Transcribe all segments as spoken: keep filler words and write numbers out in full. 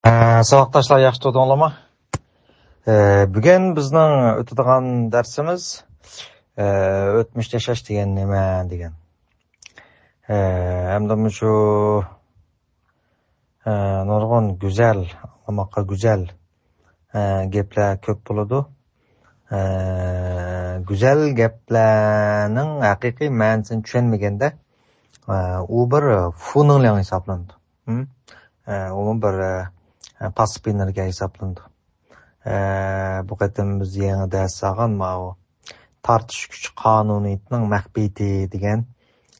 ئە، ساۋاقداشلار، ياخشى تۇردۇڭلارمۇ؟ ئە، بۈگۈن بىزنىڭ ئۆتىدىغان دەرسىمىز، ئە، ئۆتمۈشتە ياشاش دېگەن نېمە دېگەن. ئە، ھەمدە مۇشۇ، ئە، نۇرغۇن گۈزەل، ئاڭلىماققا گۈزەل، ئە، گەپلەر كۆپ بولىدۇ. ئە، گۈزەل گەپلەرنىڭ ھەقىقىي مەنىسىنى چۈشەنمىگەندە، ئە، ئۇ بىر فۇنىڭلياڭ ھېسابلىنىدۇ. ھىم؟ ئە، ئۇمۇ بىر، ئە، پاسسىپ ئېنېرگىيە ھېسابلىنىدۇ. ئە، بۇ قېتىم بىز يېڭى دەرس ئالغان ماۋۇ تارتىش كۈچى قانۇنىيىتىنىڭ مەخپىيىتى دېگەن،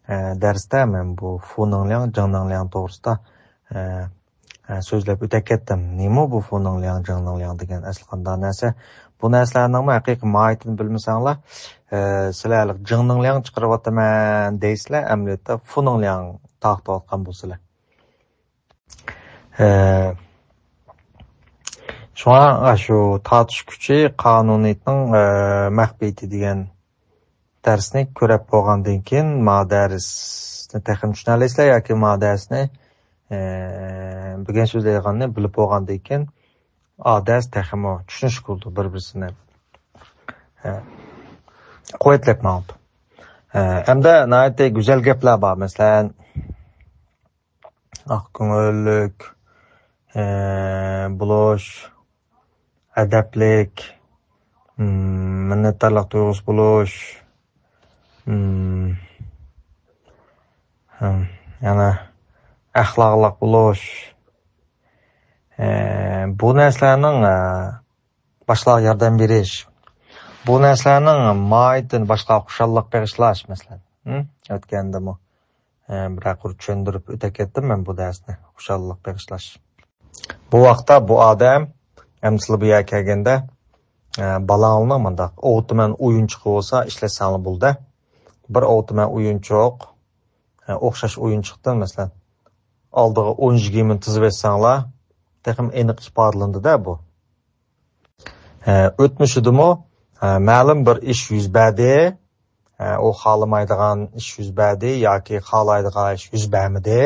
ئە، دەرستە مەن بۇ فۇنىڭلياڭ، جېڭنىڭلياڭ توغرىسىدا، ئە، ئە، سۆزلەپ ئۆتەپ كەتتىم. نېمە بۇ فۇنىڭلياڭ، جېڭنىڭلياڭ دېگەن ئەسلى قانداق نەرسە؟ بۇ نەرسىلەرنىڭمۇ ھەقىقىي ماھىيىتىنى بىلمىسەڭلار، ئە، سىلەر ھېلىقى جېڭنىڭلياڭ چىقىرىۋاتىمەن دەيسىلەر، ئەمەلىيەتتە فۇنىڭلياڭ تارقىتىۋاتقان بولىسىلەر. ئە، شۇڭا، ئاشۇ تارتىش كۈچى قانۇنىيىتىنىڭ، ئە، مەخپىيىتى دېگەن دەرسنى كۆرۈپ بولغاندىن كېيىن، ما دەرسنى تېخىمۇ چۈشىنەلەيسىلەر ياكى ما دەرسنى، ئە، بۈگۈن سۆزلەيدىغاننى بىلىپ بولغاندىن كېيىن، ئا دەرس تېخىمۇ چۈشىنىشلىك بولىدۇ بىر-بىرسىنى. ئە، قۇۋۋەتلەپ ماڭىدۇ. ئە، ئەمدى ناھايىتى گۈزەل گەپلەر بار. مەسىلەن، ئاق كۆڭۈللۈك، ئە، بولۇش، ئەدەپلىك، مم، مىننەتدارلىق تۇيغۇسى بولۇش، مم، ھم، يەنە ئەخلاقلىق بولۇش، ئە، بۇ نەرسىلەرنىڭ، ئە، باشقىلارغا ياردەم بېرىش، بۇ نەرسىلەرنىڭ ماھىيىتىدىن باشقىلارغا خۇشاللىق بېغىشلاش، مەسىلەن. ھم؟ ئۆتكەندىمۇ، ئە، بىرەر قۇر چۈشەندۈرۈپ ئۆتۈپ كەتتىم مەن بۇ دەرسنى، خۇشاللىق بېغىشلاش. بۇ ۋاقىتتا بۇ ئادەم، ئەمدى سىلەر بۇ يەرگە كەلگەندە، ئە، بالاڭلارنىڭ مۇنداق ئاۋتومات ئويۇنچۇقى بولسا ئىشلەتسەڭلار بولىدۇ. بىر ئاۋتومات ئويۇنچۇق، ئە، ئوخشاش ئويۇنچۇقتىن، مەسىلەن، ئالدىغا ئون يىگىرمىنى تىزىۋەتسەڭلار، تېخىمۇ ئېنىق ئىپادىلىنىدۇ-دە بۇ. ئە، ئۆتمۈشىدىمۇ، ئە، مەلۇم بىر ئىش يۈز بەردى، ئە، ئۇ خالىمايدىغان ئىش يۈز بەردى ياكى خالايدىغان ئىش يۈز بەرمىدى.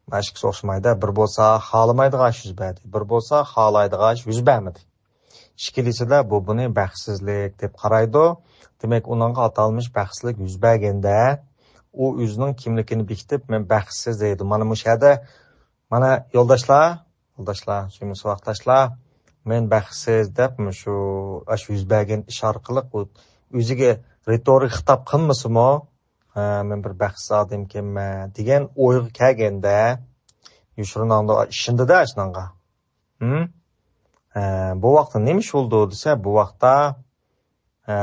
مانا ئىككىسى ئوخشىمايدۇ. بىر بولسا خالىمايدىغان ئىش يۈز بەردى، بىر بولسا خالايدىغان ئىش يۈز بەرمىدى. ئىككىلىسىدە بۇ بۇنى بەختسىزلىك دەپ قارايدۇ. دېمەك، ئۇنىڭغا ئاتالمىش بەختسىزلىك يۈز بەرگەندە، ئۇ ئۆزىنىڭ كىملىكىنى بېكىتىپ، مەن بەختسىز دەيدۇ. مانا مۇشۇ يەردە، مانا يولداشلار، يولداشلار، سۆيۈملۈك ساۋاقداشلار، مەن بەختسىز دەپ مۇشۇ، ئاشۇ يۈز بەرگەن ئىش ئارقىلىق ئۇ ئۆزىگە رېتورىك خىتاب قىلمىسىمۇ، ھە، مەن بىر بەختسىز ئادەمكەنمەن دېگەن ئويغا كەلگەندە، يوشۇرۇن ئاڭدا ئىشىنىدۇ-دە ئاشۇنىڭغا. ھىم؟ ھە، بۇ ۋاقىتتا نېمە ئىش بولىدۇ دېسە، بۇ ۋاقىتتا، ھە،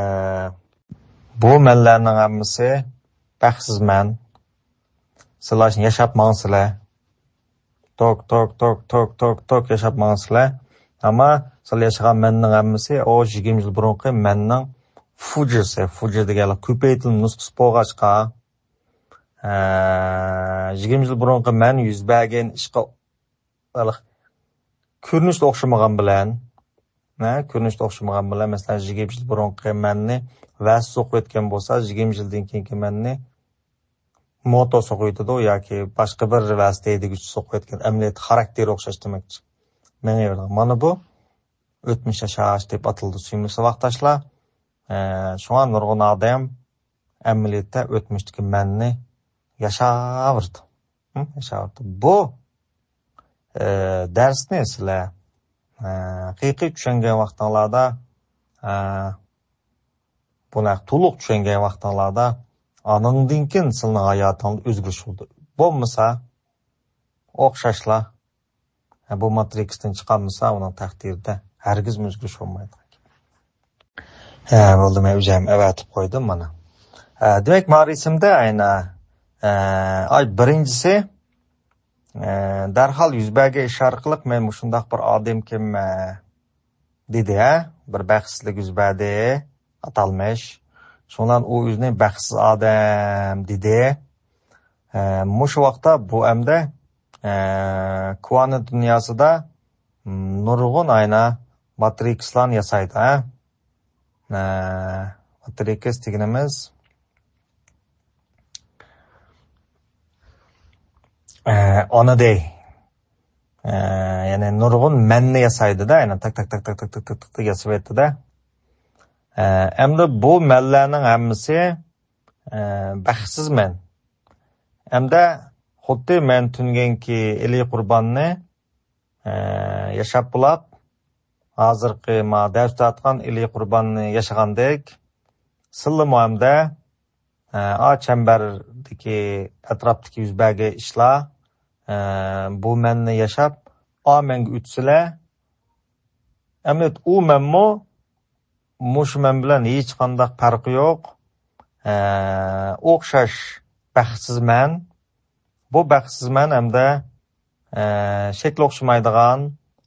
بۇ مەنلەرنىڭ ھەممىسى بەختسىز مەن. سىلەر ياشاپ ماڭىسىلەر. توك، توك، توك، توك، توك، توك ياشاپ ماڭىسىلەر. ئەمما سىلەر ياشىغان مەننىڭ ھەممىسى ئۇ يىگىرمە يىل بۇرۇنقى مەننىڭ فۇجىسى، فۇجى دېگەنلىك كۆپەيتىلمە نۇسخىسى بولغاچقا، ئە، يىگىرمە يىل بۇرۇنقى مەن يۈز بەرگەن ئىشقا، ھېلىقى كۆرۈنۈشتە ئوخشىمىغان بىلەن، ھە، كۆرۈنۈشتە ئوخشىمىغان بىلەن، مەسىلەن، يىگىرمە يىل بۇرۇنقى مەننى ۋەسىتە سوقۇۋەتكەن بولسا، يىگىرمە يىلدىن كېيىنكى مەننى موتور سوقۇۋېتىدۇ ياكى باشقا بىر ۋەسىتە ھەيدىگۈچى سوقۇۋەتكەن، ئەمەلىيەتتە خاراكتېرى ئوخشاش دېمەكچى. مېڭىۋېرىدۇ. مانا بۇ ئۆتمۈش ياشاش دەپ ئاتىلىدۇ، سۆيۈملۈك ساۋاقداشلار. ئە، شۇڭا نۇرغۇن ئادەم ئەمەلىيەتتە ئۆتمۈشتىكى مەننى ياشاۋېرىدۇ. ھە، ياشاۋېرىدۇ. بۇ، ئە، دەرسنى سىلەر، ئە، ھەقىقىي چۈشەنگەن ۋاقتىڭلاردا، ئە، بۇنى تولۇق چۈشەنگەن ۋاقتىڭلاردا، ئانىڭدىن كېيىن سىلىنىڭ ھاياتىڭدا ئۆزگىرىش بولىدۇ. بولمىسا، ئوخشاشلا، بۇ ماترىكستىن چىقالمىسا، ئۇنىڭ تەقدىرىدە ھەرگىزمۇ ئۆزگىرىش بولمايدۇ. ھە، بولدى، مەن ئۆزۈم ئەۋەتىپ قويدۇم مانا. ھە، دېمەك، مانا رەسىمدە ئەينە، ئە، ئاي، بىرىنچىسى، ئە، دەرھال يۈز بەرگەن ئىش ئارقىلىق مەن مۇشۇنداق بىر ئادەمكەنمەن دېدى، ھە؟ بىر بەختسىزلىك يۈز بەردى، ئاتالمىش. شۇنىڭ بىلەن ئۇ ئۆزىنى بەختسىز ئادەم دېدى. ئە، مۇشۇ ۋاقىتتا بۇ ئەمدى، ئە، كۋانت دۇنياسىدا، م، نۇرغۇن ئەينە ماترىكسلارنى ياسايدۇ، ھە؟ ئە، ماترىكس دېگىنىمىز، ئە، ئانا دەي. ئە، يەنى نۇرغۇن مەننى ياسايدۇ-دە، يەنى تاك، تاك، تاك، تاك، تاك، تاك، تاك، تاك ياسىۋېتىدۇ-دە. ئە، ئەمدى بۇ مەنلەرنىڭ ھەممىسى، ئە، بەختسىز مەن. ئەمدى خۇددى مەن تۈنۈگۈنكى ئېلى قۇرباننى، ئە، ياشاپ بولاپ، ھازىرقى ما دەرس ئۆتۈۋاتقان ئېلى قۇرباننى ياشىغاندەك، سىللىمۇ ئەمدى، ئە، ئا چەمبەردىكى، ئەتراپتىكى يۈز بەرگەن ئىشلار، ئە، بۇ مەننى ياشاپ، ئا مەنگە ئۆتسىلە، ئەمدى ئۇ مەنمۇ مۇشۇ مەن بىلەن ھېچقانداق پەرقى يوق. ئە، ئوخشاش بەختسىز مەن. بۇ بەختسىز مەن ھەمدە، ئە، شەكلى ئوخشىمايدىغان،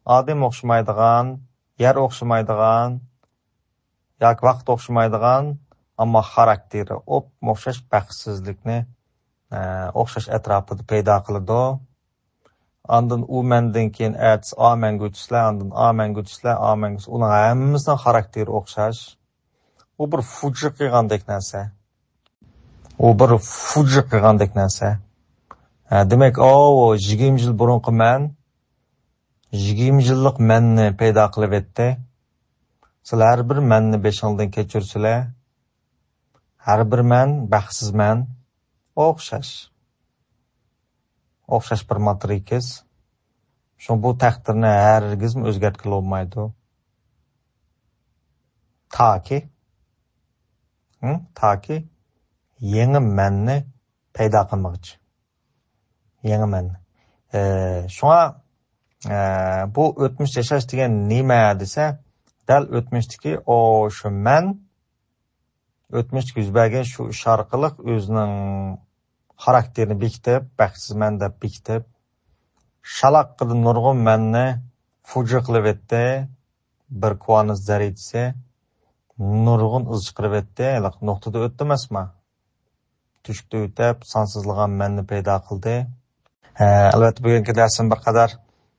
ئادەم ئوخشىمايدىغان، يەر ئوخشىمايدىغان ياكى ۋاقىت ئوخشىمايدىغان، ئەمما خاراكتېرى ئوپمۇ ئوخشاش بەختسىزلىكنى، ئە، ئوخشاش ئەتراپىدا پەيدا قىلىدۇ. ئاندىن ئۇ مەندىن كېيىن ئەتىسى ئا مەنگە ئۆتۈسىلەر، ئاندىن ئا مەنگە ئۆتۈسىلەر، ئا مەنگە ئۆتۈسىلەر. ئۇلارنىڭ ھەممىسىنىڭ خاراكتېرى ئوخشاش. ئۇ بىر فۇجى قىلغاندەك نەرسە. ئۇ بىر فۇجى قىلغاندەك نەرسە. ھە، دېمەك، ئاۋۇ يىگىرمە يىل بۇرۇنقى مەن، يىگىرمە يىللىق مەننى پەيدا قىلىۋەتتى. سىلەر ھەر بىر مەننى بېشىڭدىن كەچۈرسىلەر. ھەر بىر مەن بەختسىز مەن. ئوخشاش. ئوخشاش بىر ماترىكس. شۇڭا بۇ تەقدىرنى ھەرگىزمۇ ئۆزگەرتكىلى بولمايدۇ. تاكى، ھە؟ تاكى يېڭى مەننى پەيدا قىلمىغۇچە. يېڭى مەننى. ئە، شۇڭا، ئە، بۇ ئۆتمۈش ياشاش دېگەن نېمە دېسە، دەل ئۆتمۈشتىكى ئو شۇ مەن، ئۆتمۈشتە يۈز بەرگەن شۇ ئىش ئارقىلىق ئۆزىنىڭ خاراكتېرىنى بېكىتىپ، بەختسىزمەن دەپ بېكىتىپ، شالاققىدە نۇرغۇن مەننى فۇجى قىلىۋەتتى. بىر كۇۋانىس زەررىچىسى نۇرغۇن ئىز چىقىرىۋەتتى. ھېلىقى نۇقتىدا ئۆتتى ئەمەسما؟ تۆشۈكتە ئۆتۈپ، سانسىزلىغان مەننى پەيدا قىلدى. ئە، ئەلۋەتتە، بۈگۈنكى دەرسىم بىر قەدەر،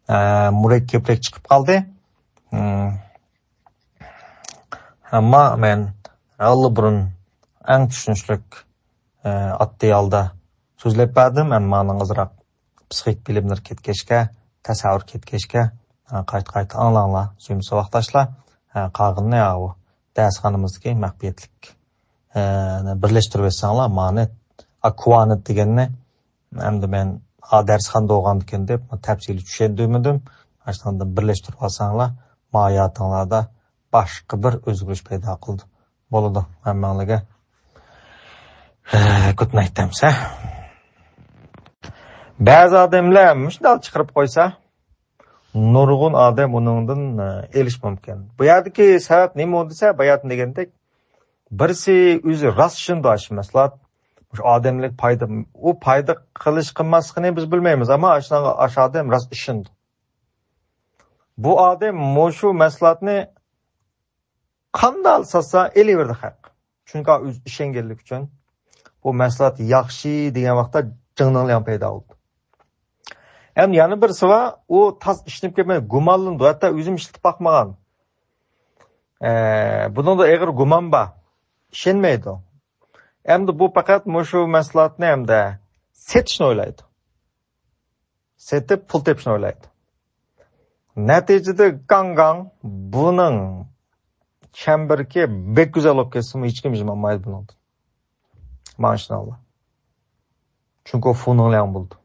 ئە، مۇرەككەپرەك چىقىپ قالدى. ھىم. ئەمما مەن ئاللىبۇرۇن ئەڭ چۈشىنىشلىك، ئە، ئاددىي ھالدا سۆزلەپ بەردىم. ئەمما ماڭا ئازراق پسىخىك بىلىملەر كەتكەچكە، تەسەۋۋۇر كەتكەچكە، ئە، قايتا-قايتا ئاڭلاڭلار، سۆيۈملۈك ساۋاقداشلار. ئە، قالغىنىنى ئاۋۇ دەرسخانىمىزدىكى مەخپىيەتلىك، ئە، بىرلەشتۈرۈۋەتسەڭلار، مانىت، ئاكۋانىت دېگەننى ئەمدى مەن، ئا، دەرسخانىدا بولغاندىكىن دەپ تەپسىلىي چۈشەندۈرمىدىم. ئاشۇنداق بىرلەشتۈرۈپ ئالساڭلار، ما ھاياتىڭلاردا باشقا بىر ئۆزگىرىش پەيدا قىلىدۇ. بولىدۇ، ھەممەڭلارگە، ئە، گۇد نايت دەمسە. بەزى ئادەملەر مۇشۇنداق چىقىرىپ قويسا، نۇرغۇن ئادەم ئۇنىڭدىن، ئە، ئېلىش مۇمكىن. بۇ يەردىكى سەۋەب نېمە دېسە، باياتىن دېگەندەك، بىرسى ئۆزى راست ئىشىنىدۇ ئاشۇ مەھسۇلات، مۇشۇ ئادەملىك پايدا، ئۇ پايدا قىلىش قىلماسلىقىنى بىز بىلمەيمىز، ئەمما ئاشۇنىڭغا، ئاشۇ ئادەم راست ئىشىنىدۇ. بۇ ئادەم مۇشۇ مەھسۇلاتنى قانداق ساتسا ئېلىۋېرىدۇ خەق. چۈنكى ئۆزى ئىشەنگەنلىكى ئۈچۈن بۇ مەھسۇلات ياخشى دېگەن ۋاقىتتا جىڭنىڭلياڭ پەيدا بولىدۇ. ئەمدى يەنە بىرسى بار، ئۇ تاس ئىشىنىپ كەتمەي گۇمانلىنىدۇ، ھەتتا ئۆزۈم ئىشلىتىپ باقمىغان. ئە، بۇنىڭدا ئېغىر گۇمان بار. ئىشەنمەيدۇ. ئەمدى بۇ پەقەت مۇشۇ مەھسۇلاتنى ئەمدى سېتىشنى ئويلايدۇ. سېتىپ پۇل تېپىشنى ئويلايدۇ. نەتىجىدە گاڭگاڭ بۇنىڭ چەمبىرىكى بەك گۈزەل بولۇپ كەتسىمۇ ھېچكىم ھىجىم ئالمايدۇ بۇنىڭدىن. مانا شۇنداق. چۈنكى ئۇ فۇنىڭلياڭ بولىدۇ.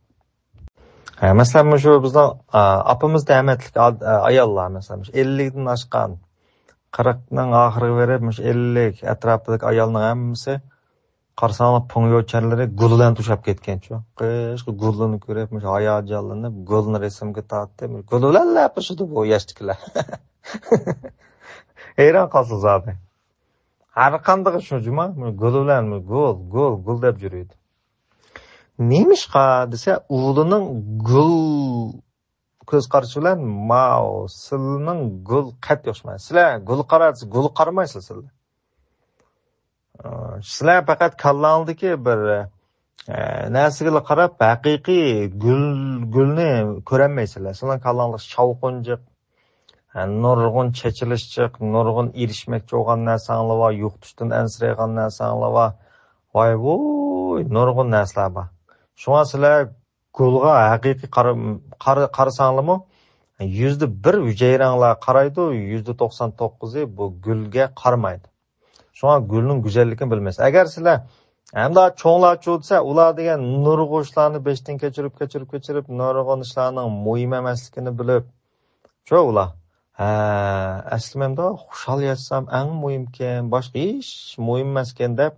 ھە، مەسىلەن، مۇشۇ بىزنىڭ، ئا، ئاپىمىز رەھمەتلىك ئا-، ئا-، ئاياللار، مەسىلەن، مۇشۇ ئەللىكتىن ئاشقان، قىرىقنىڭ ئاخىرىغا بېرىپ، مۇشۇ ئەللىك ئەتراپىدىكى ئايالنىڭ ھەممىسى، قارىساڭلار، پۇڭيوچەنلىرى گۈل بىلەن توشاپ كەتكەنچۇ. قىشقا گۈلنى كۆرۈپ، مۇشۇ ھاياجانلىنىپ، گۈلنى رەسىمگە تارتىپ، گۈل بىلەن لەپلىشىدۇ بۇ ياشتىكىلەر. ھەيران قالىسىز زادى. ھەر قاندىقى شۇ جۇما، گۈل بىلەن گۈل، گۈل، گۈل دەپ يۈرىدۇ. نېمىشقا دېسە، ئۇلىنىڭ گۈل كۆز قارىشى بىلەن ماۋۇ سىلىنىڭ گۈل قەتئىي ئوخشىمايدۇ. سىلەر گۈل قارىسا، گۈل قارىمايسىلەر سىلەر. ئە، سىلەر پەقەت كاللاڭدىكى بىر، ئە، نەرسىگىلا قاراپ، ھەقىقىي گۈل، گۈلنى كۆرەلمەيسىلەر. سىلەرنىڭ كاللاڭلىق شاۋقۇنجىق، ئە، نۇرغۇن چېچىلىشچىق، نۇرغۇن ئېرىشمەكچى بولغان نەرسەڭلار بار، يوقىتىشتىن ئەنسىرەيدىغان نەرسەڭلار بار. ۋاي ۋۇي، نۇرغۇن نەرسىلەر بار. شۇڭا سىلەر گۈلگە ھەقىقىي قارا-، قارا-، قارىساڭلارمۇ، يۈزدە بىر ھۈجەيرەڭلار قارايدۇ، يۈزدە توقسان توققۇزى بۇ گۈلگە قارىمايدۇ. شۇڭا گۈلنىڭ گۈزەللىكىنى بىلمەيسىز. ئەگەر سىلەر ئەمدى چوڭلارچۇ دېسە، ئۇلار دېگەن نۇرغۇن ئىشلارنى بېشىدىن كەچۈرۈپ، كەچۈرۈپ، كەچۈرۈپ، نۇرغۇن ئىشلارنىڭ مۇھىم ئەمەسلىكىنى بىلىپ، شۇ ئۇلار. ھە، ئەسلى مەنىدە خۇشال ياشىسام ئەڭ مۇھىمكەن، باشقا ھېچ مۇھىم ئەمەسكەن دەپ،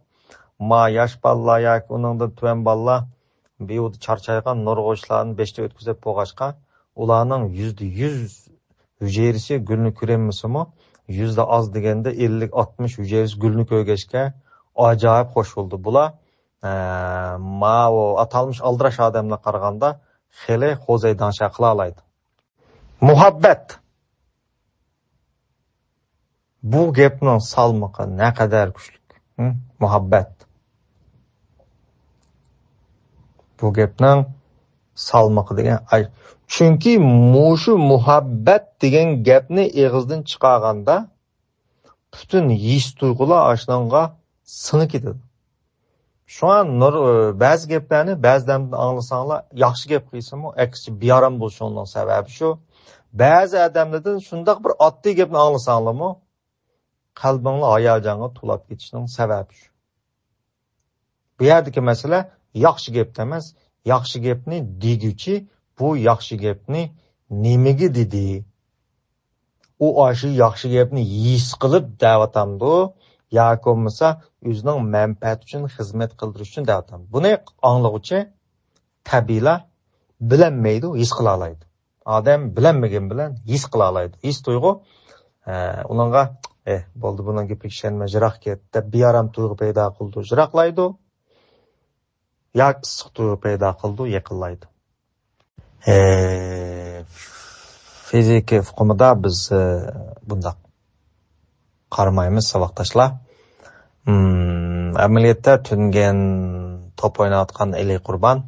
ما ياش بالىلار ياكى ئۇنىڭدىن تۆۋەن بالىلار بىيۇدا چارچايغان نۇرغۇن ئىشلارنى بېشىدىن ئۆتكۈزۈپ بولغاچقا، ئۇلارنىڭ يۈزدە يۈز ھۈجەيرىسى گۈلنى كۆرەلمىسىمۇ، يۈزدە ئاز دېگەندە ئەللىك، ئاتمىش ھۈجەيرىسى گۈلنى كۆرگەچكە ئاجايىپ خوش بولدى. بۇلار، ئە، ماۋۇ ئاتالمىش ئالدىراش ئادەملەرگە قارىغاندا خېلى خوزەي داڭشا قىلالايدۇ. مۇھەببەت. بۇ گەپنىڭ سالمىقى نەقەدەر كۈچلۈك. ھە؟ مۇھەببەت. بۇ گەپنىڭ سالمىقى دېگەن، ئاي، چۈنكى مۇشۇ مۇھەببەت دېگەن گەپنى ئېغىزدىن چىقارغاندا، پۈتۈن ھېس تۇيغۇلار ئاشۇنىڭغا سىڭىپ كېتىدۇ. شۇڭا نۇر-، بەزى گەپلەرنى بەزىلەردىن ئاڭلىساڭلار، ياخشى گەپ قىلسىمۇ، ئەكسىچە بىئارام بولۇشۇڭنىڭ سەۋەبى شۇ. بەزى ئادەملەردىن شۇنداق بىر ئاددىي گەپنى ئاڭلىساڭلارمۇ، قەلبىڭلار ھاياجانغا تولاپ كېتىشنىڭ سەۋەبى شۇ. بۇ يەردىكى مەسىلە ياخشى گەپتە ئەمەس، ياخشى گەپنى دېگۈچى بۇ ياخشى گەپنى نېمىگە دېدى؟ ئۇ ئاشۇ ياخشى گەپنى ھېس قىلىپ دەۋاتامدۇ ياكى بولمىسا ئۆزىنىڭ مەنپەئەتى ئۈچۈن، خىزمەت قىلدۇرۇش ئۈچۈن دەۋاتامدۇ؟ بۇنى ئاڭلىغۇچى تەبىئىيلا بىلەلمەيدۇ، ھېس قىلالايدۇ. ئادەم بىلەلمىگەن بىلەن ھېس قىلالايدۇ. ھېس تۇيغۇ، ئە، ئۇنىڭغا، ئە، بولدى، بۇنىڭ گېپىگە ئىشەنمە، يىراق كەت دەپ بىئارام تۇيغۇ پەيدا قىلىدۇ، يىراقلايدۇ. ياكى ئىسسىق تۇيغۇ پەيدا قىلىدۇ، يېقىنلايدۇ. ئە، فىزىكا ئۇقۇمىدا بىز، ئە، بۇنداق قارىمايمىز، ساۋاقداشلار. مم، ئەمەلىيەتتە تۈنۈگۈن توپ ئويناۋاتقان ئېلى قۇربان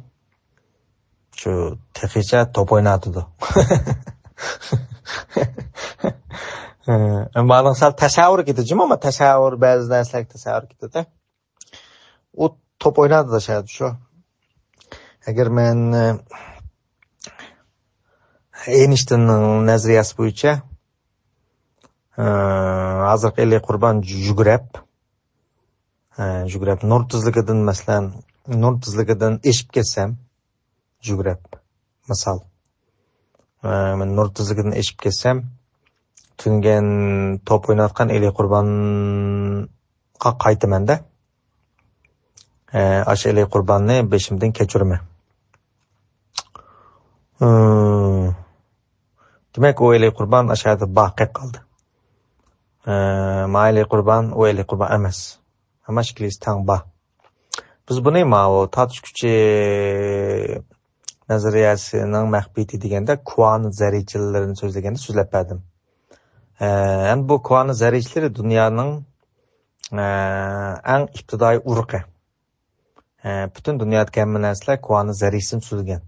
شۇ تېخىچە توپ ئويناۋاتىدۇ. ئەمما ئانىڭ سەل تەسەۋۋۇرى كېتىدۇ، جۇمۇ، ئەمما تەسەۋۋۇر، بەزى نەرسىلەرگە تەسەۋۋۇر كېتىدۇ. ئۇ توپ ئويناۋاتىدۇ شاياد شۇ. ئەگەر مەن، ئە، ئېينىشتىننىڭ نەزەرىيەسى بويىچە، ئە، ھازىرقى ئېلى قۇربان يۈگۈرۈپ، ئە، يۈگۈرۈپ نۇر تېزلىكىدىن، مەسىلەن، نۇر تېزلىكىدىن ئېشىپ كەتسەم، يۈگۈرۈپ، مىسال، ئە، مەن نۇر تېزلىكىدىن ئېشىپ كەتسەم، تۈنۈگۈن توپ ئويناۋاتقان ئېلى قۇربانغا قايتىمەن-دە. ئە، ئاشۇ ئېلى قۇرباننى بېشىمدىن كەچۈرىمەن. ئىم، دېمەك، ئۇ ئېلى قۇربان ئاشۇ يەردە بار، قېلىپ قالدى. ئە، ما ئېلى قۇربان، ئۇ ئېلى قۇربان ئەمەس. ئەمما ئىككىلىسى تەڭ بار. بىز بۇنى ماۋۇ تارتىش كۈچى نەزەرىيەسىنىڭ مەخپىيىتى دېگەندە، كۋانت زەررىچىلىرىنى سۆزلىگەندە سۆزلەپ بەردىم. ئە، ئەمدى بۇ كۋانت زەررىچىلىرى دۇنيانىڭ، ئە، ئەڭ ئىپتىدائىي ئۇرۇقى. ئە، پۈتۈن دۇنيادىكى ھەممە نەرسىلەر كۋانت زەررىچىسىدىن تۈزۈلگەن.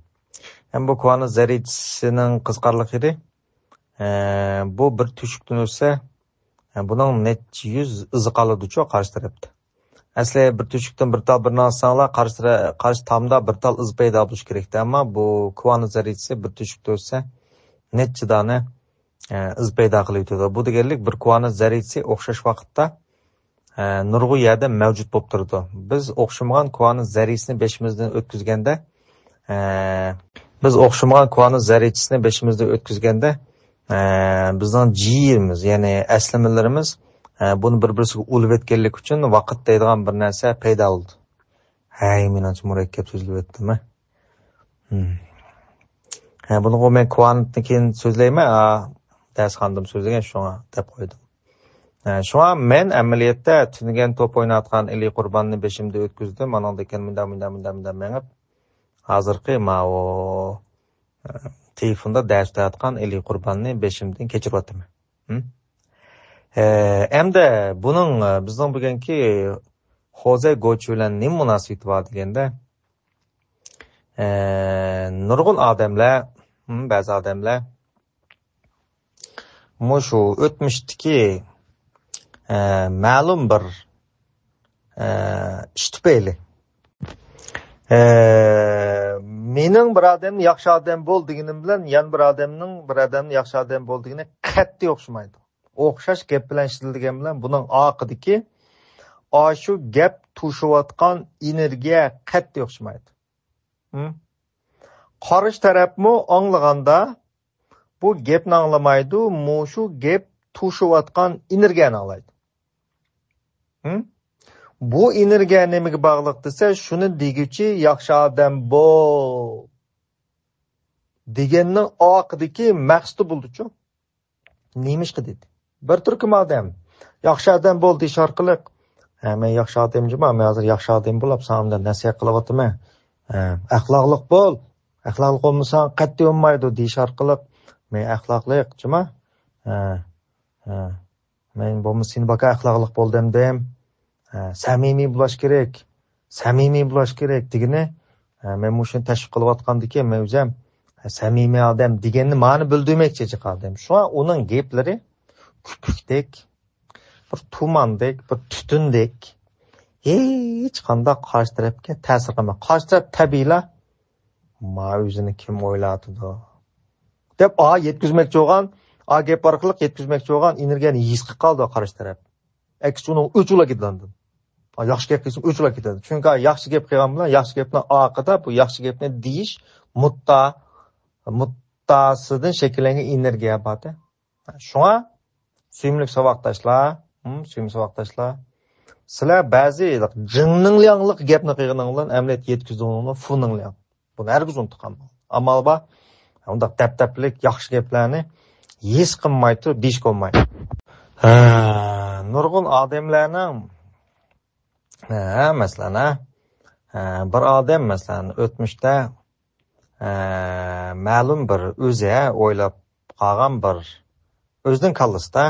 ھەم بۇ كۋانت زەررىچىسىنىڭ قىزىقارلىقى، ئە، بۇ بىر تۆشۈكتىن ئۆتسە، ئە، بۇنىڭ نەچچە يۈز ئىزى قالىدۇچۇ قارشى تەرەپتە. ئەسلى بىر تۆشۈكتىن بىر تال بىرنى ئالساڭلار، قارشى تەرە-، قارشى تامدا بىر تال ئىز پەيدا بولۇشى كېرەكتى. ئەمما بۇ كۋانت زەررىچىسى بىر تۆشۈكتە ئۆتسە، نەچچە دانە، ئە، ئىز پەيدا قىلىۋېتىدۇ. بۇ دېگەنلىك بىر كۋانت زەررىچىسى ئوخشاش ۋاقىتتا، ئە، نۇرغۇن يەردە مەۋجۇت بولۇپ تۇرىدۇ. بىز ئوخشىمىغان كۋانت زەررىچىسىنى بېشىمىزدىن ئۆتكۈزگەندە، ئە، بىز ئوخشىمىغان كۋانت زەررىچىسىنى بېشىمىزدىن ئۆتكۈزگەندە، ئە، بىزنىڭ جىنىمىز، يەنى ئەسلىمىلىرىمىز، ئە، بۇنى بىر-بىرسىگە ئۇلىۋەتكەنلىكى ئۈچۈن ۋاقىت دەيدىغان بىر نەرسە پەيدا بولىدۇ. ھەي، مېنىڭچە مۇرەككەپ سۆزلىۋەتتىم، ھە؟ ھە، بۇنىغۇ مەن كۋانتنى كېيىن سۆزلەيمەن، ئا، دەرسخانىدىمۇ سۆزلىگەن، شۇڭا دەپ قويدۇم. ھە، شۇڭا مەن ئەمەلىيەتتە تۈنۈگۈن توپ ئويناۋاتقان ئېلى قۇرباننى بېشىمدىن ئۆتكۈزدۈم، ئانىڭدىن كېيىن مۇنداق، مۇنداق، مۇنداق، مۇنداق مېڭىپ، ھازىرقى ماۋۇ، ئە، تېلېفوندا دەرس ئۆتۈۋاتقان ئېلى قۇرباننى بېشىمدىن كەچۈرۈۋاتىمەن. ھە؟ ئە، ئەمدى بۇنىڭ، ئە، بىزنىڭ بۈگۈنكى خوزەي گوچى بىلەن نېمە مۇناسىۋىتى بار دېگەندە، ئە، نۇرغۇن ئادەملەر، ھىم، بەزى ئادەملەر مۇشۇ ئۆتمۈشتىكى، ئە، مەلۇم بىر، ئە، ئىش تۈپەيلى، ئە، مېنىڭ بىر ئادەمنى ياخشى ئادەم بول دېگىنىم بىلەن يەنە بىر ئادەمنىڭ بىر ئادەمنى ياخشى ئادەم بول دېگىنى قەتئىي ئوخشىمايدۇ. ئوخشاش گەپ بىلەن ئىشلىتىلگەن بىلەن بۇنىڭ ئارقىدىكى ئاشۇ گەپ توشۇۋاتقان ئېنېرگىيە قەتئىي ئوخشىمايدۇ. ھىم؟ قارشى تەرەپمۇ ئاڭلىغاندا بۇ گەپنى ئاڭلىمايدۇ، مۇشۇ گەپ توشۇۋاتقان ئېنېرگىيەنى ئاڭلايدۇ. ھىم؟ بۇ ئېنېرگىيە نېمىگە باغلىق دېسە، شۇنى دېگۈچى ياخشى ئادەم بول دېگەننىڭ ئارقىدىكى مەقسىتى بولىدۇچۇ. نېمىشقا دېدى؟ بىر تۈركۈم ئادەم ياخشى ئادەم بول دېيىش ئارقىلىق، ھە، مەن ياخشى ئادەم جۇما، مەن ھازىر ياخشى ئادەم بولاپ ساڭا نەسىھەت قىلىۋاتىمەن. ھە، ئەخلاقلىق بول، ئەخلاقلىق بولمىساڭ قەتئىي بولمايدۇ دېيىش ئارقىلىق، مەن ئەخلاقلىق جۇما. ھە، ھە. مەن بولمىسا سېنى باكا ئەخلاقلىق بول دەمدىم. ھە، سەمىمىي بولاش كېرەك. سەمىمىي بولاش كېرەك دېگىنى، ھە، مەن مۇشۇنى تەشۋىق قىلىۋاتقاندىكىن، مەن ئۆزۈم، ھە، سەمىمىي ئادەم دېگەننى مانا بىلدۈرمەكچى جىق ئادەم. شۇڭا ئۇنىڭ گەپلىرى كۆپۈكتەك، بىر تۇماندەك، بىر تۈتۈندەك، ھېچقانداق قارشى تەرەپكە تەسىر قىلمايدۇ. قارشى تەرەپ تەبىئىيلا، ما ئۆزىنى كىم ئويلاۋاتىدۇ دەپ، ئا، يەتكۈزمەكچى بولغان، ئا گەپ ئارقىلىق يەتكۈزمەكچى بولغان ئېنېرگىيەنى ھېس قىلىپ قالىدۇ قارشى تەرەپ. ئەكسىچە ئۇنىڭ ئۆچۈرۈلۈپ كېتىدۇ ئاندىن. ئا، ياخشى گەپ قىلسا ئۆچۈرۈلۈپ كېتىدۇ. چۈنكى ئا ياخشى گەپ قىلغان بىلەن ياخشى گەپنىڭ ئارقىدا بۇ ياخشى گەپنى دېيىش مۇددا-، مۇددىئاسىدىن شەكىللەنگەن ئېنېرگىيە بار-دە. شۇڭا، سۆيۈملۈك ساۋاقداشلار، ھىم، سۆيۈملۈك ساۋاقداشلار، سىلەر بەزى جىڭنىڭلياڭلىق گەپنى قىلغىنىڭ بىلەن ئەمەلىيەتتە يەتكۈزدۈڭلارمۇ فۇنىڭلياڭ. بۇنى ھەرگىز ئۇنتۇپ قالماڭ. ئامال بار، ئۇنداق دەپدەپىلىك ياخشى گەپلەرنى ھېس قىلماي تۇرۇپ دېيىشكە بولمايدۇ. ھە، نۇرغۇن ئادەملەرنىڭ، ھە، مەسىلەن، ھە، ھە، بىر ئادەم، مەسىلەن، ئۆتمۈشتە، ھە، مەلۇم بىر ئۆزى، ھە، ئويلاپ قالغان بىر ئۆزىنىڭ كاللىسىدا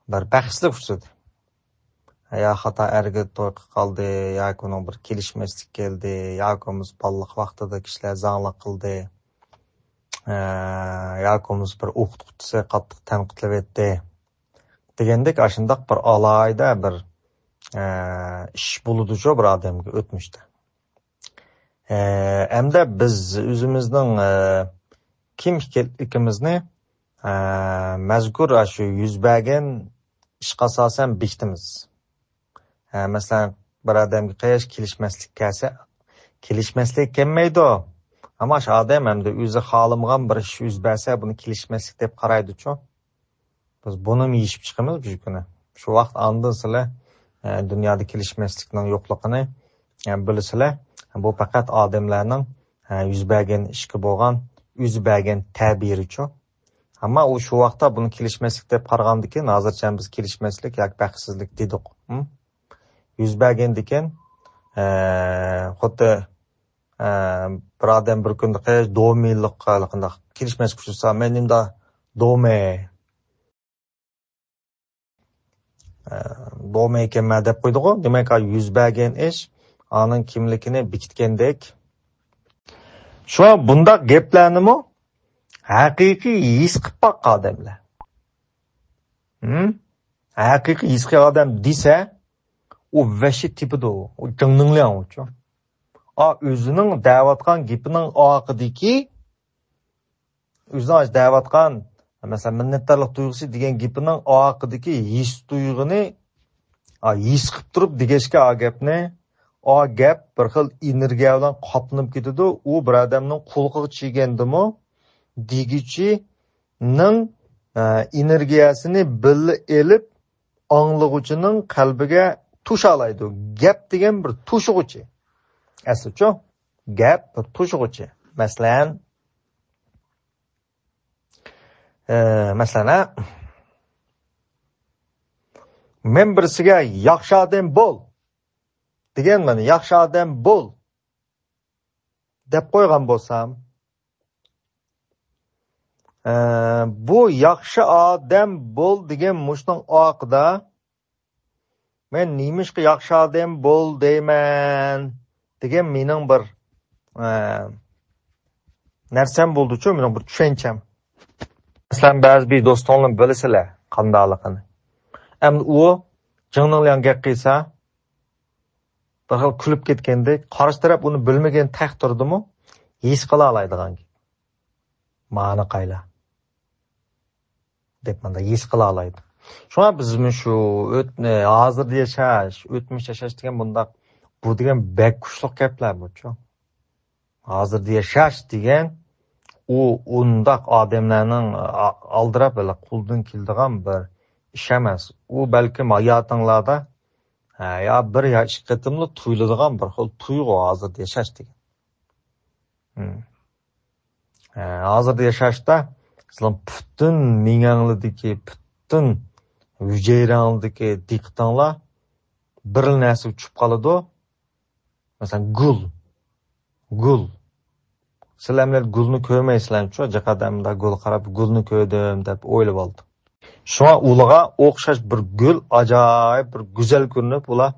بىر بەختسىزلىك ئۇچرىدى. يا خاتا ئەرگە توي قىلىپ قالدى، ياكى ئۇنىڭ بىر كېلىشمەسلىك كەلدى، ياكى بولمىسا بالىلىق ۋاقتىدا كىشىلەر زاڭلىق قىلدى، ھە، ياكى بولمىسا بىر ئوقۇتقۇچىسى قاتتىق تەنقىدلەۋەتتى دېگەندەك ئاشۇنداق بىر ئالاھىدە بىر، ھە، ئىش بولىدۇ شۇ بىر ئادەمگە ئۆتمۈشتە. ھە، ئەمدى بىز ئۆزىمىزنىڭ، ھە، كىم ئىكەنلىكىمىزنى، ھە، مەزكۇر ئاشۇ يۈز بەرگەن ئىشقا ئاساسەن بېكىتىمىز. ھە، مەسىلەن، بىر ئادەمگە قاياش كېلىشمەسلىك كەلسە، كېلىشمەسلىك كەلمەيدۇ. ئەمما شۇ ئادەم ئەمدى ئۆزى خالىمىغان بىر ئىش يۈز بەرسە، بۇنى كېلىشمەسلىك دەپ قارايدۇچۇ. بىز بۇنىمۇ يېشىپ چىقىمىز بىر كۈنى. شۇ ۋاقىت ئاندىن سىلەر، ئە، دۇنيادا كېلىشمەسلىكنىڭ يوقلۇقىنى، ئە، بىلىسىلەر. بۇ پەقەت ئادەملەرنىڭ، ئە، يۈز بەرگەن ئىشقا بولغان، ئۆزى بەرگەن تەبىرىچۇ. ئەمما ئۇ شۇ ۋاقىتتا بۇنى كېلىشمەسلىك دەپ قارىغاندىكىن، ھازىرچە بىز كېلىشمەسلىك ياكى بەختسىزلىك دېدۇق. ھىم؟ يۈز بەرگەندىكىن، ئە، خۇددى، ئە، بىر ئادەم بىر كۈندە قىلىش دومىلىق قانداق كېلىشمەسلىك ئۇچرىسا، مەن نېمدا دومى، ئە، دومى ئىكەنمەن دەپ قويدىغۇ. دېمەك، يۈز بەرگەن ئىش ئانىڭ كىملىكىنى بېكىتكەندەك. شۇ بۇنداق گەپلەرنىمۇ ھەقىقىي ھېس قىلىپ باققان ئادەملەر. ھىم؟ ھەقىقىي ھېس قىلغان ئادەم دېسە، ئۇ ۋەھشىي تېپىدۇ، ئۇ جىڭنىڭلياڭ ئۇچۇ. ئا، ئۆزىنىڭ دەۋاتقان گېپىنىڭ ئارقىدىكى، ئۆزىنىڭ دەۋاتقان، مەسىلەن، مىننەتدارلىق تۇيغۇسى دېگەن گېپىنىڭ ئارقىدىكى ھېس تۇيغۇنى، ئا، ھېس قىلىپ تۇرۇپ دېگەچكە ئا گەپنى، ئا گەپ بىر خىل ئېنېرگىيە بىلەن قاپلىنىپ كېتىدۇ. ئۇ بىر ئادەمنىڭ قۇلىقىغا چىگەندىمۇ، دېگۈچىنىڭ، ئە، ئېنېرگىيەسىنى بىللە ئېلىپ، ئاڭلىغۇچىنىڭ قەلبىگە توشالايدۇ. گەپ دېگەن بىر توشۇغۇچى. ئەسلىچۇ؟ گەپ بىر توشۇغۇچى. مەسىلەن، ئە، مەسىلەن، ھە؟ مەن بىرسىگە ياخشى ئادەم بول دېگەن، مانا ياخشى ئادەم بول دەپ قويغان بولسام، ئە، بۇ ياخشى ئادەم بول دېگەن مۇشۇنىڭ ئارقىدا مەن نېمىشقا ياخشى ئادەم بول دەيمەن دېگەن مېنىڭ بىر، ئە، نەرسەم بولدىچۇ، مېنىڭ بىر چۈشەنچەم. مەسىلەن، بەزى بىر دوستۇڭلارنى بىلىسىلەر قانداقلىقىنى. ئەمدى ئۇ جىڭنىڭلياڭ گەپ قىلسا، بىر خىل كۈلۈپ كەتكەندەك، قارشى تەرەپ ئۇنى بىلمىگەن تەقدىردىمۇ، ھېس قىلالايدىغان گەپ. مانا قايلا دەپ مۇنداق ھېس قىلالايدۇ. شۇڭا بىزمۇ شۇ ئۆت-، ھازىردا ياشاش، ئۆتمۈش ياشاش دېگەن بۇنداق، بۇ دېگەن بەك كۈچلۈك گەپلەر بۇچۇ. ھازىردا ياشاش دېگەن ئۇ ئۇنداق ئادەملەرنىڭ ئا-، ئالدىراپ ھېلى قولدىن كېلىدىغان بىر ئىش ئەمەس. ئۇ بەلكىم ھاياتىڭلاردا، ھە، يا بىر يا ئىككى قېتىملا تۇيۇلىدىغان بىر خىل تۇيغۇ ھازىردا ياشاش دېگەن. مم. ھە، ھازىردا ياشاشتا سىلەر پۈتۈن مېڭەڭلىدىكى، پۈتۈن ھۈجەيرەڭلىدىكى دىققىتىڭلار بىر نەرسىگە چۈشۈپ قالىدۇ. مەسىلەن، گۈل. گۈل. سىلەر ئەمدى گۈلنى كۆرمەيسىلەرچۇ؟ جىق ئادەم مۇنداق گۈل قاراپ، گۈلنى كۆردۈم دەپ ئويلىۋالىدۇ. شۇڭا ئۇلارغا ئوخشاش بىر گۈل ئاجايىپ بىر گۈزەل كۆرۈنۈپ، ئۇلار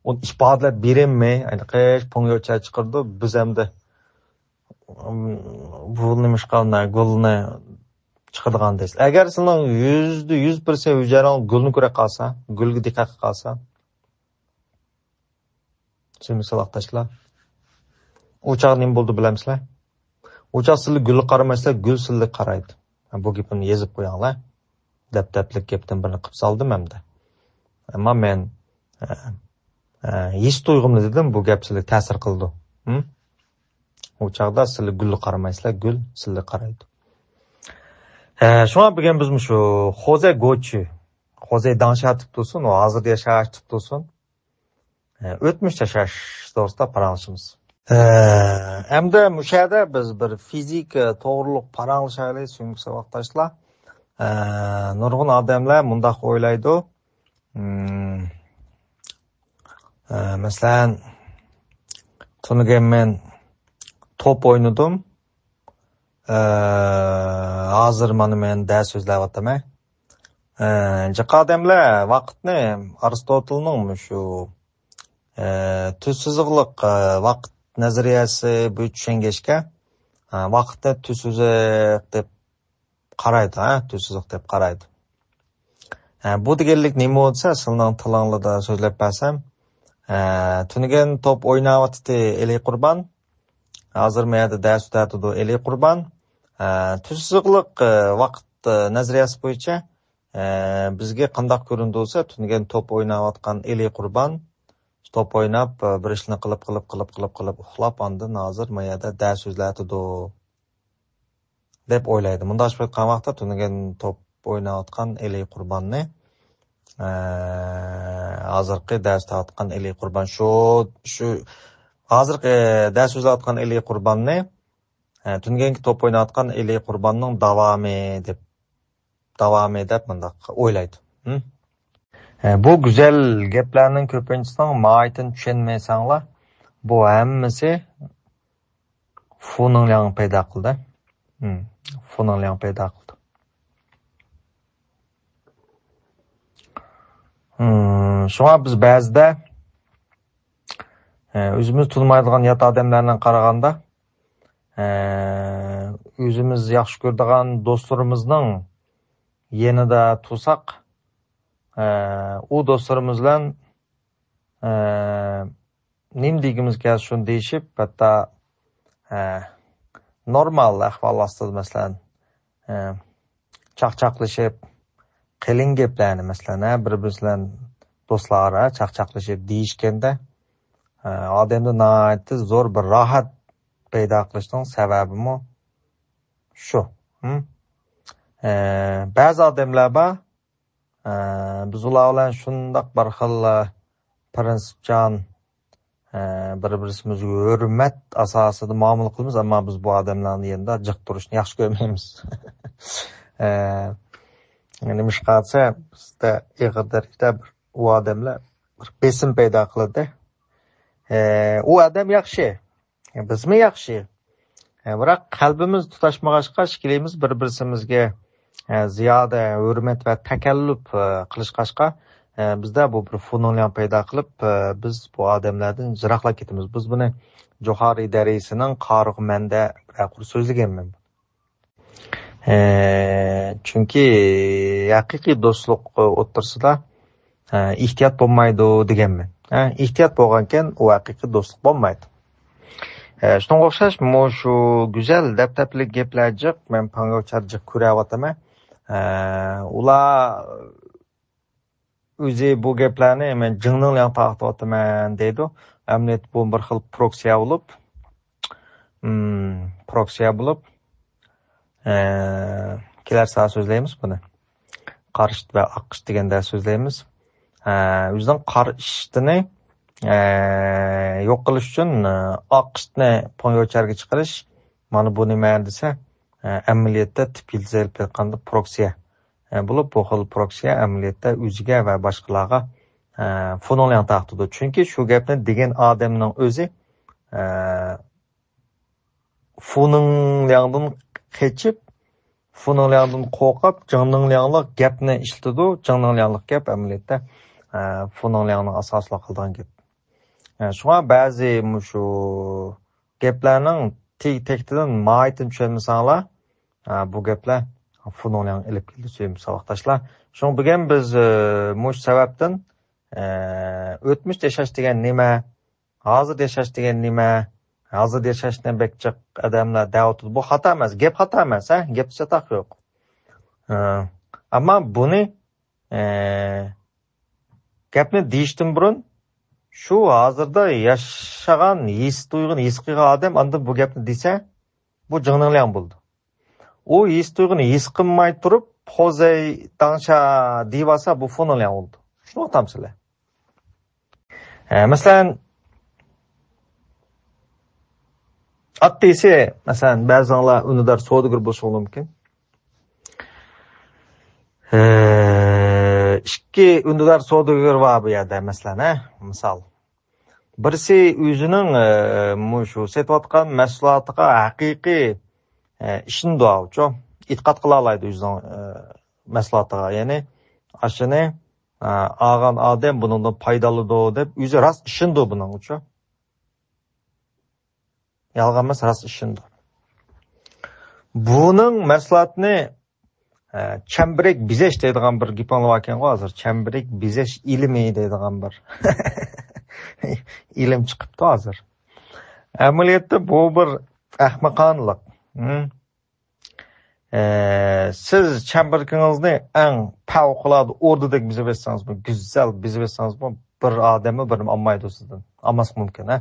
ئۇنى ئىپادىلەپ بېرەلمەي، ئەنە قىش پوڭيوچە چىقىرىدۇ، بىز ئەمدى بۇ نېمىشقا گۈلنى چىقىدىغان دەيسىز. ئەگەر سىلەرنىڭ يۈزدە يۈز پىرسەنت ھۈجەيرەڭ گۈلنى كۆرۈپ قالسا، گۈلگە دىققەت قىلىپ قالسا، سۆيۈملۈك ساۋاقداشلار، ئۇ چاغ نېمە بولىدۇ بىلەمسىلەر؟ ئۇ چاغ سىلەر گۈلگە قارىمايسىلەر، گۈل سىلەرگە قارايدۇ. بۇ گېپىمنى يېزىپ قويۇڭلار. دەپ-دەپلىك گەپتىن بىرنى قىلىپ سالدىم ئەمدى. ئەمما مەن، ئە، ئە، ھېس تۇيغۇمنى دېدىم، بۇ گەپ سىلەرگە تەسىر قىلىدۇ. ھىم؟ ئۇ چاغدا سىلەر گۈلگە قارىمايسىلەر، گۈل سىلەرگە قارايدۇ. ئە، شۇڭا بۈگۈن بىز مۇشۇ خوزې گوچۈ، خوزې داڭشيا تۇتۇلسۇن، ئۇ ھازىردا ياشاش تۇتۇلسۇن. ئۆتمۈش ياشاش توغرىسىدا پاراڭلىشىمىز. ئەمدى مۇشۇ يەردە بىز بىر فىزىكا توغرۇلۇق پاراڭلىشايلى، سۆيۈملۈك ساۋاقداشلار. نۇرغۇن ئادەملەر مۇنداق ئويلايدۇ. مم، مەسىلەن، تۈنۈگۈن مەن توپ ئوينىدىم. ھازىر مانا مەن دەرس سۆزلەۋاتىمەن. جىق ئادەملەر ۋاقىتنى ئارستوتېلنىڭ مۇشۇ، ئە، تۈز سىزىقلىق، ئە، ۋاقىت نەزەرىيەسى بويىچە چۈشەنگەچكە، ئە، ۋاقىتنى تۈز سىزىق دەپ قارايدۇ، ھە، تۈز سىزىق دەپ قارايدۇ. ئە، بۇ دېگەنلىك نېمە بولسا، سىلىنىڭ تىلىڭلىدا سۆزلەپ بەرسەم، ئە، تۈنۈگۈن توپ ئويناۋاتتى ئېلى قۇربان، ھازىر مەيەردە دەرس ئۆتەتىدۇ ئېلى قۇربان. ئە، تۈز سىزىقلىق، ئە، ۋاقىت، ئە، نەزەرىيەسى بويىچە، ئە، بىزگە قانداق كۆرۈندى بولسا، تۈنۈگۈن توپ ئويناۋاتقان ئېلى قۇربان، توپ ئويناپ، ئە، بىر ئىشنى قىلىپ، قىلىپ، قىلىپ، قىلىپ، قىلىپ، ئۇخلاپ، ئاندىن ھازىر مەيەردە دەرس سۆزلەتىدۇ دەپ ئويلايدۇ. مۇنداق ئېيتقان ۋاقىتتا، تۈنۈگۈن توپ ئويناۋاتقان ئېلى قۇرباننى، ئە، ھازىرقى دەرس ئۆتەۋاتقان ئېلى قۇربان، شۇ، شۇ ھازىرقى دەرس سۆزلەۋاتقان ئېلى قۇرباننى، ئە، تۈنۈگۈنكى توپ ئويناۋاتقان ئېلى قۇرباننىڭ داۋامى دەپ، داۋامى دەپ مۇنداق ئويلايدۇ. ھىم؟ ئە، بۇ گۈزەل گەپلەرنىڭ كۆپىنچىسىنىڭ ماھىيىتىنى چۈشەنمەيسەڭلار، بۇ ھەممىسى فۇنىڭلياڭ پەيدا قىلدى. ھىم، فۇنىڭلياڭ پەيدا قىلدى. ھىم، شۇڭا بىز بەزىدە، ئە، ئۆزىمىز تونۇمايدىغان يات ئادەملەرنى قارىغاندا، ئە، ئۆزىمىز ياخشى كۆرىدىغان دوستلىرىمىزنىڭ يېنىدا تۇرساق، ئە، ئۇ دوستلىرىمىز بىلەن، ئە، نېمە دېگۈمىز كەلسە شۇنى دېيىشىپ، ھەتتا، ئە، نورمال ئەھۋال ئاستىدا، مەسىلەن، ئە، چاقچاقلىشىپ، قېلىن گەپلەرنى، مەسىلەن، ھە، بىر-بىرسى بىلەن دوستلار ئارا چاقچاقلىشىپ دېيىشكەندە، ئە، ئادەمدە ناھايىتى زور بىر راھەت پەيدا قىلىشنىڭ سەۋەبىمۇ شۇ. ھىم؟ ئە، بەزى ئادەملەر بار، ئە، بىز ئۇلار بىلەن شۇنداق بىر خىل، ئە، پىرىنسىپچان، ئە، بىر-بىرىمىزگە ھۆرمەت ئاساسىدا مۇئامىلە قىلىمىز، ئەمما بىز بۇ ئادەملەرنىڭ يېنىدا جىق تۇرۇشنى ياخشى كۆرمەيمىز. ئە، نېمىشقا دېسە، بىزدە ئېغىر دەرىجىدە بىر ئۇ ئادەملەر بىر بېسىم پەيدا قىلىدۇ. ئە، ئۇ ئادەم ياخشى، بىزمۇ ياخشى. ئە، بىراق قەلبىمىز تۇتاشمىغاچقا، ئىككىلىمىز بىر-بىرسىمىزگە، ئە، زىيادە ھۆرمەت ۋە تەكەللۇپ، ئە، قىلىشقاچقا، ئە، بىزدە بۇ بىر فۇنۇڭلياڭ پەيدا قىلىپ، ئە، بىز بۇ ئادەملەردىن يىراقلاپ كېتىمىز. بىز بۇنى جوخارى دەرىسىنىڭ قارىغۇ مەندە بىرەر قۇر سۆزلىگەنمەن. ئە، چۈنكى ھەقىقىي دوستلۇق ئوتتۇرىسىدا، ئە، ئېھتىيات بولمايدۇ دېگەنمەن. ئە، ئېھتىيات بولغانكەن، ئۇ ھەقىقىي دوستلۇق بولمايدۇ. ئە، شۇنىڭغا ئوخشاش مۇشۇ گۈزەل دەپتەپىلىك گەپلەر جىق، مەن پاڭيوچار جىق كۆرەۋاتىمەن. ئە، ئۇلار ئۆزى بۇ گەپلەرنى مەن جىڭنىڭلياڭ تارقىتىۋاتىمەن دەيدۇ. ئەمەلىيەتتە بۇ بىر خىل پروكسىيە بولۇپ، ئىم، پروكسىيە بولۇپ، ئە، كېلەر سائەت سۆزلەيمىز بۇنى. قارا ئىشت ۋە ئاق ئىشت دېگەندە سۆزلەيمىز. ئە، ئۆزىنىڭ قارا ئىشتىنى، ئە، يوق قىلىش ئۈچۈن، ئە، ئاق ئىشتىنى پوڭيوچارغا چىقىرىش، مانا بۇ نېمە دېسە، ئە، ئەمەلىيەتتە تىپ يىلتىز ئېلىپ كېلىدىغان پروكسىيە. ئە، بولۇپ، بۇ خىل پروكسىيە ئەمەلىيەتتە ئۆزىگە ۋە باشقىلارغا، ئە، فۇنىڭلياڭ تارقىتىدۇ. چۈنكى شۇ گەپنى دېگەن ئادەمنىڭ ئۆزى، ئە، فۇنىڭلياڭدىن قېچىپ، فۇنىڭلياڭدىن قورقۇپ، جىڭنىڭلياڭلىق گەپنى ئىشلىتىدۇ. جىڭنىڭلياڭلىق گەپ ئەمەلىيەتتە، ئە، فۇنىڭلياڭنىڭ ئاساسلىق قىلىدىغان گەپ. ئە، شۇڭا بەزى مۇشۇ گەپلەرنىڭ تېگ-، تەكتىدىن ماھىيىتىنى چۈشەنمىسەڭلار، ئە، بۇ گەپلەر فۇنىڭلياڭ ئېلىپ كېلىدۇ، سۆيۈملۈك ساۋاقداشلار. شۇڭا بۈگۈن بىز، ئە، مۇشۇ سەۋەبتىن، ئە، ئۆتمۈشتە ياشاش دېگەن نېمە؟ ھازىر ياشاش دېگەن نېمە؟ ھازىر ياشاشنى بەك جىق ئادەملەر دەۋاتىدۇ. بۇ خاتا ئەمەس، گەپ خاتا ئەمەس، ھە؟ گەپتە چاتاق يوق. ئە، ئەمما بۇنى، ئە، گەپنى دېيىشتىن بۇرۇن، شۇ ھازىردا ياشىغان، ھېس تۇيغۇنى ھېس قىلغان ئادەم ئاندىن بۇ گەپنى دېسە، بۇ جىڭنىڭلياڭ بولىدۇ. ئۇ ھېس تۇيغۇنى ھېس قىلماي تۇرۇپ، پوزەي داڭشا دېيىۋالسا، بۇ فۇنىڭلياڭ بولىدۇ. شۇنى ئۇقتامسىلەر؟ ئە، مەسىلەن، ئاددىيسى، مەسىلەن، بەزىڭلار ئۈندىدار سودىگەر بولۇشىڭلار مۇمكىن. ئە، ئىككى ئۈندىدار سودىگەر بار بۇ يەردە، مەسىلەن، ھە، مىسال. بىرسى ئۆزىنىڭ، ئە، مۇشۇ سېتىۋاتقان مەھسۇلاتىغا ھەقىقىي، ئە، ئىشىنىدۇ، ئاۋۇچۇ. ئېتىقاد قىلالايدۇ ئۆزىنىڭ، ئە، مەھسۇلاتىغا. يەنى ئاشۇنى، ئە، ئالغان ئادەم بۇنىڭدىن پايدىلىنىدۇ دەپ ئۆزى راست ئىشىنىدۇ بۇنىڭغىچۇ. يالغان ئەمەس، راست ئىشىنىدۇ. بۇنىڭ مەھسۇلاتنى، ئە، چەمبىرەك بېزەش دەيدىغان بىر گېپىڭلار باركەنغۇ ھازىر. چەمبىرەك بېزەش ئىلمى دەيدىغان بىر ئىلىم چىقىپتۇ ھازىر. ئەمەلىيەتتە بۇ بىر ئەخمىقانىلىق. ھە؟ ئە، سىز چەمبىرىكىڭىزنى ئەڭ پەۋقۇلئاددە ئوردىدەك بېزىۋەتسىڭىزمۇ، گۈزەل بېزىۋەتسىڭىزمۇ، بىر ئادەممۇ بىرنېمە ئالمايدۇ سىزدىن. ئالماسلىقى مۇمكىن، ھە؟